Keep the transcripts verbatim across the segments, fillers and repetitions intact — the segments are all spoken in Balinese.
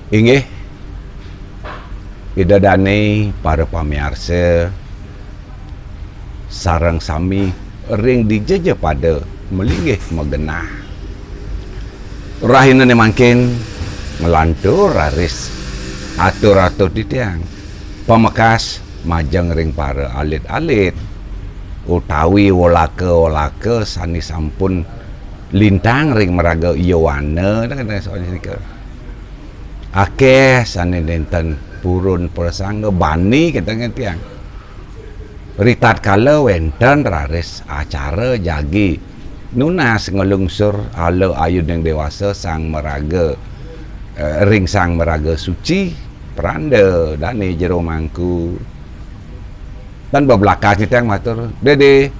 Inggih, Ida Dane, para pamiarsa, sareng sami ring dija ja pada malinggih magenah. Rahinane mangkin nglantur raris atur-atur titiang. Pamekas majeng ring para alit-alit utawi walaka-walaka sane sampun lintang ring maraga yowana, nika. Akeh sane nenten purun prasangga bani kita tiang. Ritatkala wenten raris acara jagi nunas nglungsur ala ayuning dewasa sang maraga, eh, ring sang maraga suci, pranda dane jero mangku. Tan bablakas titiang matur, "Dede,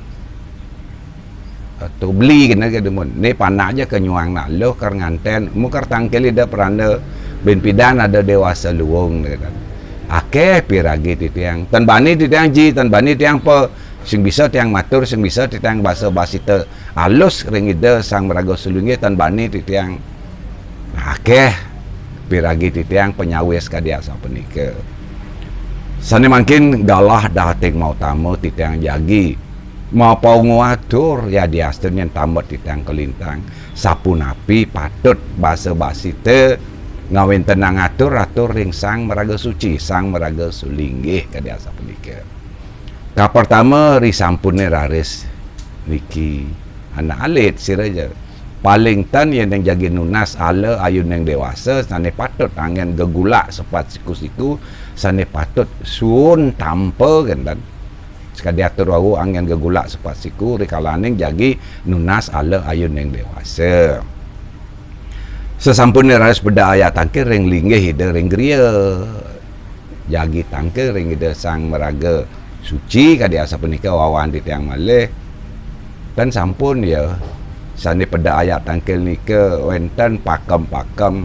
tu beli kena ke demun. Ne panak ja ke nyuang nak luh kar nganten, mukar tangkil ida pranda bin pidan ada dewasa luung," kata. Akeh piragi titiang. Tan bani titiang ji, tan bani tiang pa, sing bisa tiang matur, sing bisa titiang basa basita alus ring ida sang maraga sulinggih, tan bani titiang. Akeh piragi titiang panyawis kadi asapunika. Sane mangkin galah dahating mautama titiang jagi mapaungu atur yadiastun yen tambet titiang kalintang. Sapunapi patut basa basita ngawintenang atur-atur ring sang maraga suci, sang maraga sulinggih kadi asapunika. Kapertama, risampune raris niki anak alit sira ja. Paling ten yen ring jagi nunas ala ayuning dewasa sane patut anggen gegulak sepat siku-siku, sane patut suun tampa kenten. Sakadi atur wau anggen gegulak sepat siku rikalaning jagi nunas ala ayuning dewasa. Sasampune raris peda ayak tangkil ring linggih ida ring griya. Jagi tangkil ring ida sang maraga suci kadi asapunika wawan titiang malih. Tan sampun ya, sane peda ayak tangkil nika wenten pakem-pakem,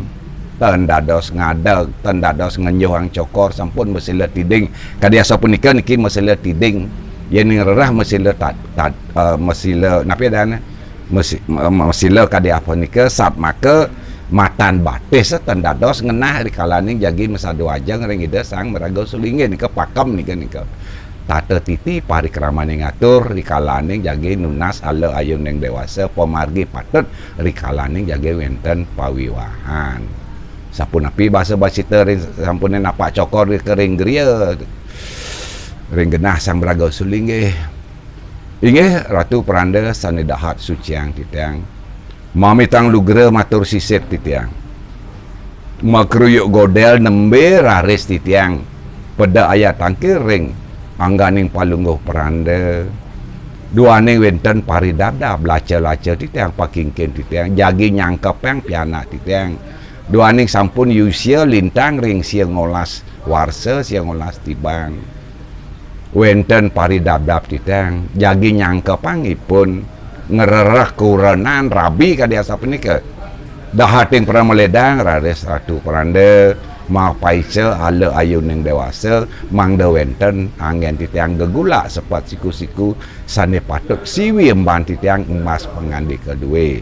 tan dados ngadeg, tan dados ngenjuhang cokor, sampun masila tiding. Kadi asapunika niki masila tiding. Yen ring rereh masila tad, tad, eh, masila napi adane? Masi-, ma-, ma-, masila kadi asapunika, satmaka matan batis ten dados ngenah rikalaning jagi masadu ajeng ring Ida Sang Maraga Sulinggih nika pakem nika, nika. Tata titi parikramaning atur rikalaning jagi nunas ala ayuning dewasa pamargi patut rikalaning jagi wenten pawiwahan. Sapunapi basa basita ring sampune napak cokor ring griya ring genah Sang Maraga Sulinggih. Inggih Ratu Peranda sane dahat suciang titiang. Mamitang lugra matur sisip titiang. Makruyuk godel nembe raris titiang. Peda ayat tangkil ring angganing palungguh Peranda. Duaning wenten paridabdab laca-laca titiang, pakingkin titiang, jagi nyangkepang pianak titiang. Duaning sampun yusia lintang ring sia ngolas warsa, sia ngolas tiban. Wenten paridabdab titiang, jagi nyangkepang ipun ngrereh kurenan rabi kadi asapunika. Dahating paramaledang raris Ratu Peranda mapaica ala ayuning dewasa, mangda wenten anggen titiang gegulak sepat siku-siku sane patut siwi emban titiang emas pangandika due.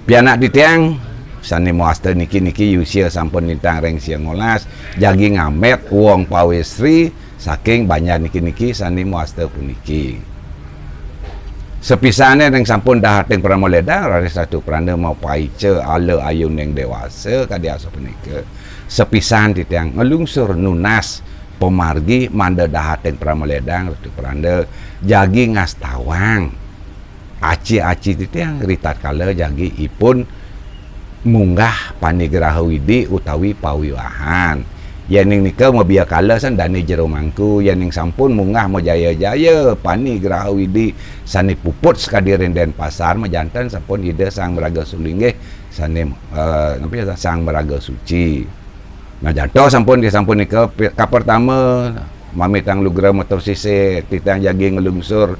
Pianak titiang sane mawasta niki-niki yusia sampun lintang ring sia ngolas, jagi ngamet wong pawesri saking banjar niki-niki sane mawasta puniki. Sapisane ring sampun dahating paramaledang raris Ratu Peranda mapaica ala ayuning dewasa kadi asapunika. Sapisan titiang nglungsur nunas pamargi mangda dahating paramaledang Ratu Peranda jagi ngastawang aci-aci titiang ritatkala jagi ipun munggah panigraha widi utawi pawiwahan. Yening nika mabiakala san dane jero mangku, yening sampun munggah majaya-jaya panigraha widi sane puput sakadi ring Denpasar, majanten sampun Ida Sang Maraga Sulinggih sane, eh, napi ya, Sang Maraga Suci. Nah, jantos sampun disampun nika pi-, kapertama mamitang lugra matur sisip, titiang jagi nglungsur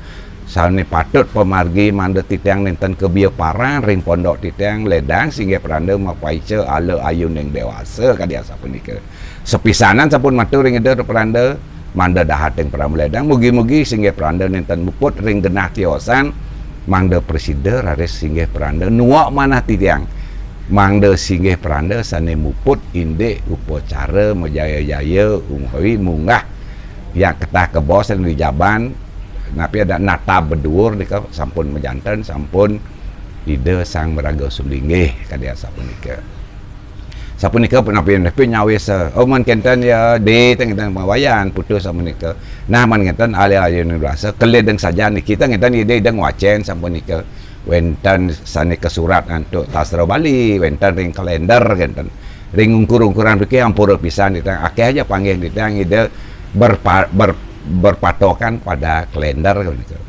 sane patut pamargi mangda titiang nenten kabiaparan ring pondok titiang, ledang singgih Peranda mapaica ala ayuning dewasa kadi asapunika. Sapisanan sampun matur ring Ida Peranda, mangda dahating paramaledang, mugi-mugi singgih Peranda nenten muput ring genah tiosan, mangda prasida raris singgih Peranda nuak manah titiang. Mangda singgih peranda sane muput indik upacara majaya-jaya ungkawi munggah yang ketah kebos di jaban, napi ada natab beduur nika sampun majanten, sampun Ida Sang Maraga Sulinggih kadi asapunika. Sapunika punapi, napi nyawis, eh, oh, mun kenten ya, di, teng kenten mawayan, putus sapunika. Nah, mun kenten alih-alih nulis, kelideng saja niki, teng kenten ida, ida ngwacen sapunika. Wenten sane kasurat antuk sastra Bali, wenten ring kalender, kenten. Ring ungkur-ungkuran pikir ampura pisan titiang, akeh aja panggih titiang ida berpa-, ber-, berpatokan pada kalender, kenten.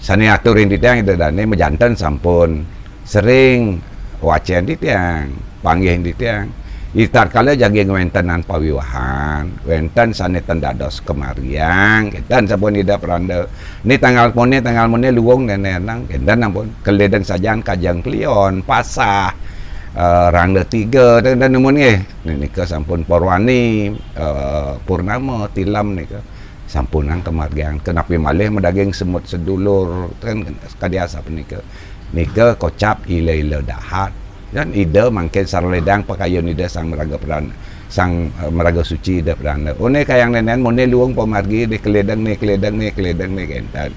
Sane atur ring titiang ida dane majanten sampun sering wacen titiang, panggih titiang. Itatkala jagi ngwentenan pawiwahan, wenten sane ten dados kamargiang, kenten sampun ida peranda. Ni tanggal mone, tanggal mone luung nene nang, kenten ampun. Kelideng sajan kajeng klion, pasah, eh, rangda tiga, kenten ampun nggih. Nika sampun Porwani, eh, Purnama, Tilem nika. Sampunang kamargiang, kenapi malih madaging semut sedulur, kan kadi asapunika. Nika kocap ila-ila dahat. Kan ida mangkin saralidang pakayun ida Sang Maraga Pran-, Sang, eh, Maraga Suci ida peranda. One kayang nenen, mone luung pamargi, di kelideng ni, kelideng ni, kelideng ni, kenten.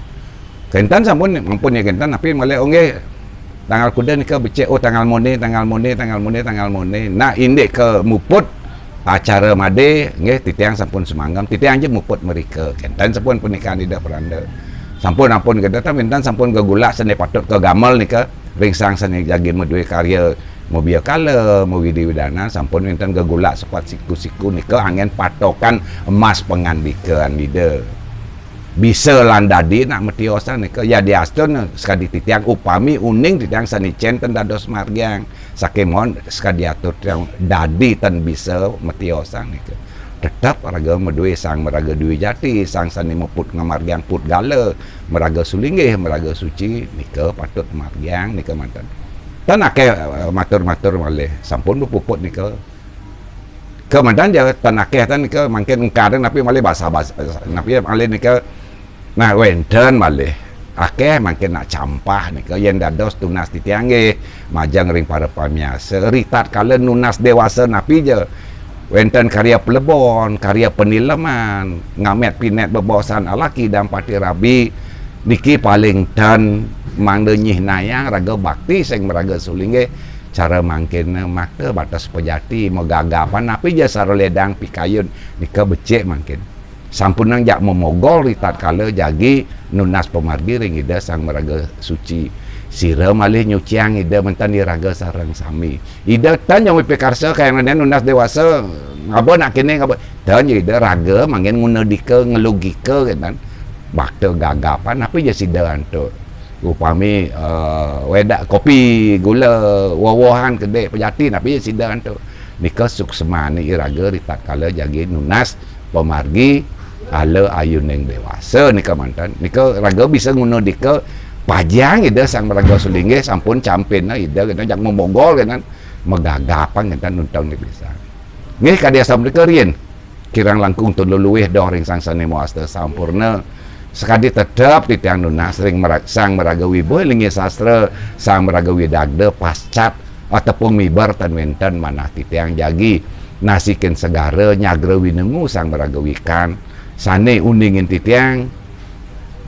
Kenten sampun, ampun ya kenten, napi malih, oh, nggih. Tanggal kuda nika becik, oh, tanggal mone, tanggal mone, tanggal mone, tanggal mone. Nah, indik ke muput acara made, nggih, titiang sampun sumanggem, titiang ja muput mrika. Kenten sampun punikahan ida peranda. Sampun ampun kenten, wenten sampun gegulak sane patut kagamel nika, ring sang sane jagi madue karya mabiakala, mawidi-widana, sampun wenten gegulak sepat siku-siku nika anggen patokan emas pangandikan ida. Bisa lan dadi nak matiosan nika. Yadiastun sakadi titiang upami uning titiang sane cen ten dados margiang. Saking mon sakadi atur titiang dadi ten bisa matiosan nika. Tetep raga madue Sang Maraga Dwi Jati, sang sane muput ngamargiang putgala, Maraga Sulinggih, Maraga Suci, nika patut margiang nika manten. Ten akeh, eh, matur-matur malih, sampun bepuput nika. Kemanten ja tan akeh tan nika mangkin engkar napi malih basa-basa, napi malih nika. Nah, wenten malih akeh mangkin nak campah nika yen dados tunas titiang nggih majeng ring para pamiarsa ritatkala nunas dewasa napi ja wenten karya plebon, karya penileman, ngamet pinet bebosan alaki dampati rabi niki paling ten mangda nyihnayang raga bakti sing maraga sulinggih. Cara mangkinne makta bates pejati, magagapan napi ja sara ledang pikayun nika becik mangkin. Sampunang jak mamogol ritatkala jagi nunas pamargi ring Ida Sang Maraga Suci. Sira malih nyuciang Ida mentan iraga sareng sami. Ida tan nyang wipikarsa kayang nenen nunas dewasa, ngaba nak kene ngaba. Tan ja Ida raga mangkin ngunedika ngelugika kenan. Bakta gagapan napi ja sida antuk. Upami, eh, wedak kopi, gula, woh-wohan, kedek, pejati, napi sida antuk. Nika suksmane iraga ritatkala jagi nunas pamargi ala ayuning dewasa nika manten. Nika raga bisa nguna dika pajang Ida Sang Maraga Sulinggih sampun campinna Ida kena jak momogol kenan magagapan kenan nuntang ni bisa. Nggih kadi asam nika riin. Kirang langkung tur luluih doh ring sang sane mawasta sampurna. Sakadi tetep titiang nunas ring mara-, Sang Maraga Wibuh Linggih Sastra, Sang Maraga Widagda pascat atepung miber tan wenten manah titiang jagi. Nasikin segara nyagra winengu Sang Maraga Wikan. Sane uningin titiang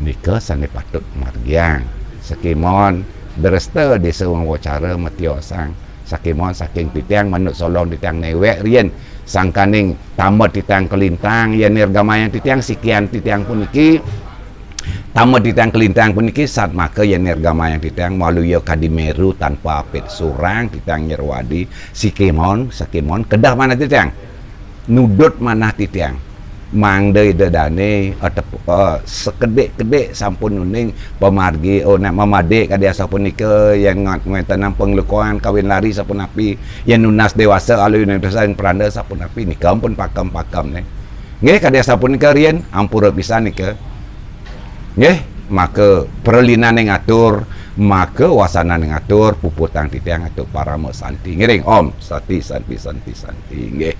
nika sane patut margiang. Sekimon dresta desa wawancara matiosang. Sakimon saking titiang manut solong titiang newek riin sangkaning tama titiang kalintang, yen nirgamayang titiang sikian titiang puniki, tama titiang kalintang puniki satmaka yen nirgamayang titiang maluya kadi meru tanpa apit surang titiang nyerwadi, sikimon, sakimon, kedah manah titiang. Nudut manah titiang. Mangda Ida Dane, eh, tep-, eh, sekedik-kedik sampun uning pamargi, oh, nak mamadik kadi asapunika, yen ngat-, ngwentenang panglukoan kawin lari sapunapi, yen nunas dewasa alui nunas pranda sapunapi, nika ampun pakem-pakem ne. Nggih, kadi asapunika riin, ampura pisan nika. Nggih, maka pralinaning atur, maka wasananing atur, puputang titiang atur parama santi. Ngiring, Om, Santi, Santi, Santi, Santi. Nggih.